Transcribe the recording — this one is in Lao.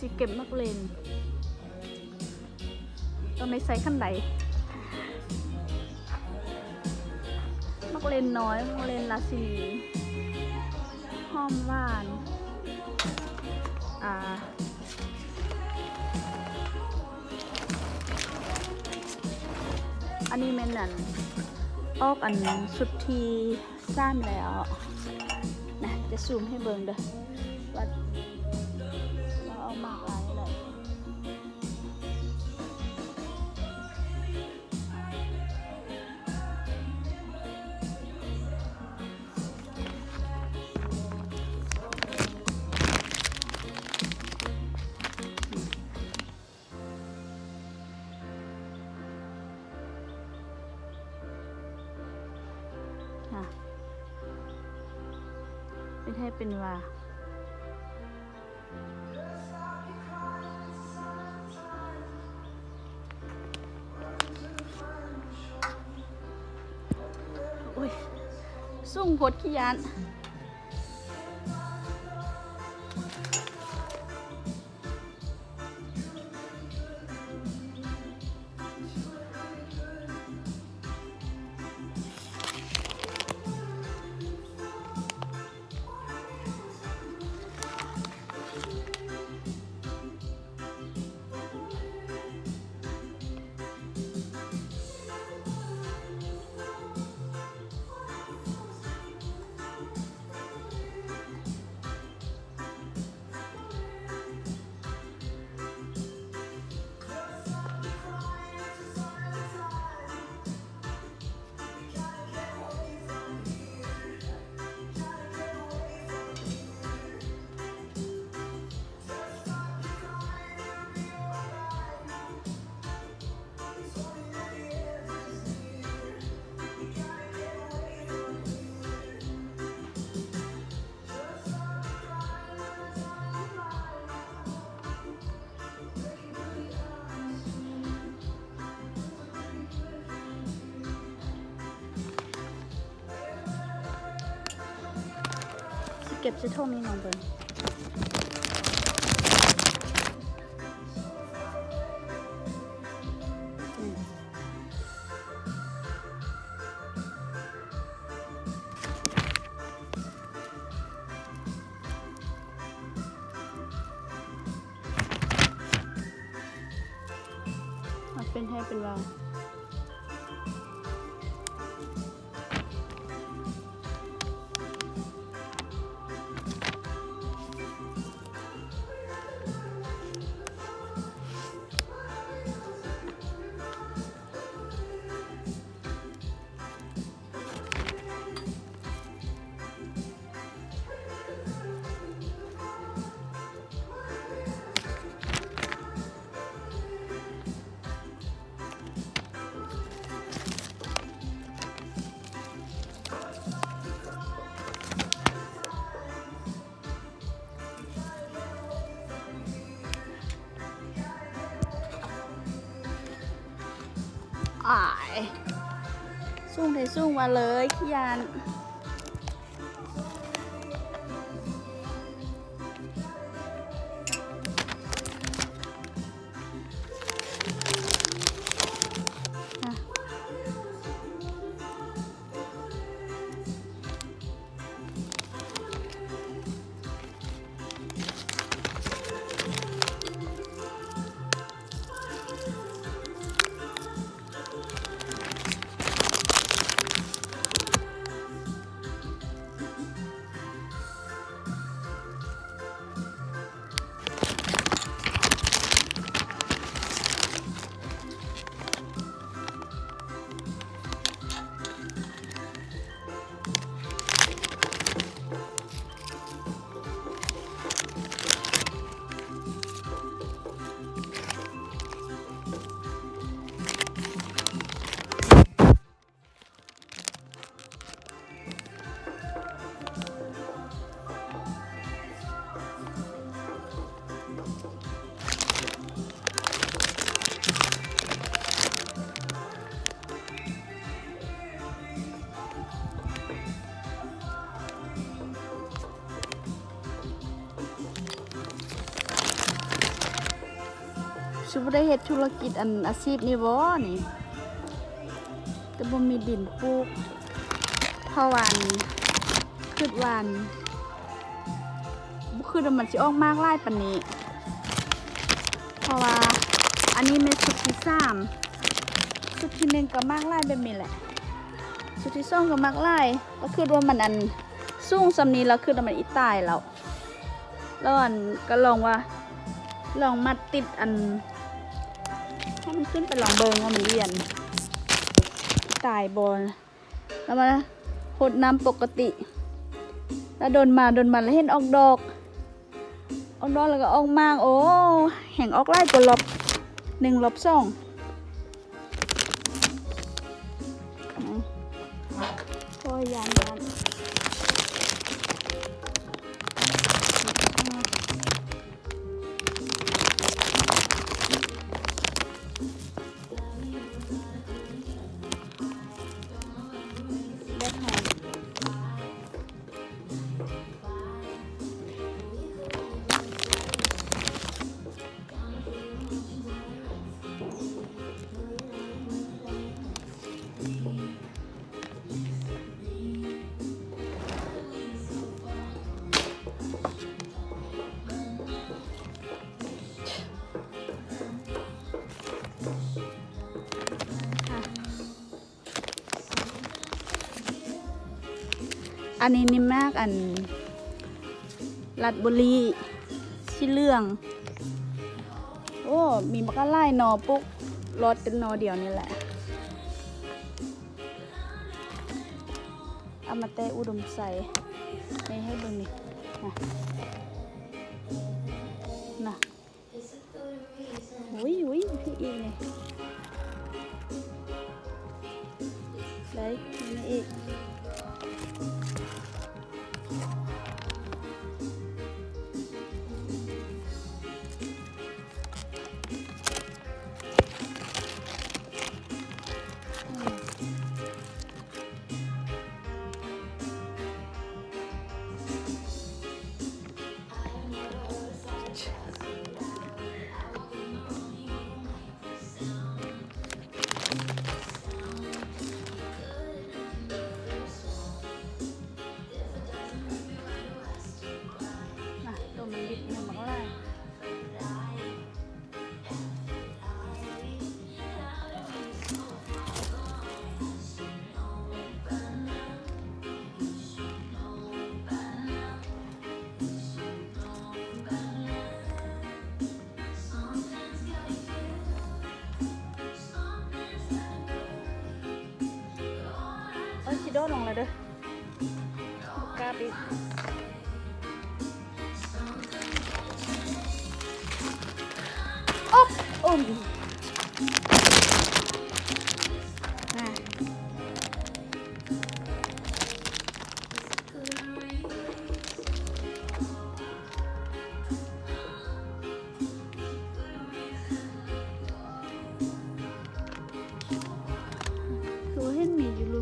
ຊິເກັບໝາກເລັ່ນ ຕ້ອງໄດ້ໃສ່ຄັນໄດ ໝາກເລັ່ນນ້ອຍ ໝາກເລັ່ນລາຊິນີ ຫອມຫວານ ອ່າ ອັນນີ້ແມ່ນອັນ ອອກອັນຊຸດທີ ສາມແລ້ວນະ ຈະຊູມໃຫ້ເບິ່ງເດີ ວ່າ ວ່າອອກໝາກຫຼາຍເທົ່າໃດ. ເປັນໃຫ້ເປັນວ່າ ໂອ້ຍ ສູງໂພດ ຂີ້ຢ້ານ. ຊິເກັບໃສ່ຖົງນີ້ນ້ອງເບິ່ງ. ເອົາເປັນໃຫ້ເປັນວ່າ ອ້າຍ ສູງໄດ້ສູງວ່າເລີຍ ຢ້ານ. ອ ຊິບໍ່ໄດ້ເຮັດທຸລະກິດອັນອາຊີບນີ້ບໍ່ນີ້ ແຕ່ບໍ່ມີດິນປູກ ເພາະວ່າອັນ ຄິດວ່າອັນ ບໍ່ຄິດວ່າມັນຊິອອກໝາກຫຼາຍປານນີ້ ເພາະວ່າອັນນີ້ແມ່ນຊຸດທີສາມ ຊຸດທີໜຶ່ງກໍໝາກຫຼາຍແບບນີ້ແຫຼະ ຊຸດທີສອງກໍໝາກຫຼາຍ ກໍຄິດວ່າມັນອັນ ສູງສ່ຳນີ້ ລະຄິດວ່າມັນອີຕາຍແລ້ວ ລະອັນ ກໍລອງວ່າ ລອງມັດຕິດອັນ ໃຫ້ມັນຂຶ້ນໄປລອງເບິ່ງວ່າມັນອີຕາຍບໍ່ ລະມາຫົດນ້ຳປົກກະຕິ ລະດົນມາດົນມາລະເຫັນອອກດອກ ອອກດອກລະກໍອອກໝາກ ໂອ້ ແຮ່ງອອກຫຼາຍກວ່າລອບໜຶ່ງລອບສອງ ໂອ້ຍ ຢ້ານ ຢ້ານ ແດດຮ້ອນ. ອັນນີ້ນີ້ໝາກອັນລາດເບີຣີສີເຫຼືອງ ໂອ້ ມີບັກຫຼາຍໜໍ່ ປູກລອດແຕ່ໜໍ່ດຽວນີ້ແຫຼະ ເອົາມາແຕ່ອຸດົມໄຊ ນີ້ໃຫ້ເບິ່ງນີ້ ນະ ນະ. ອຸ້ຍ ອຸ້ຍ ອີກນີ້ ໄດ້ ນີ້ອີກ ນະ ໂຕມັນບິດຍັງບັກຫຼາຍ. ໂອ້ຍ ຊິໂດດລົງແລ້ວເດີ້ ບໍ່ກ້າປີນ. ໂອ້ ໂອ້ ນະ ຄືວ່າເຫັນມີຢູ່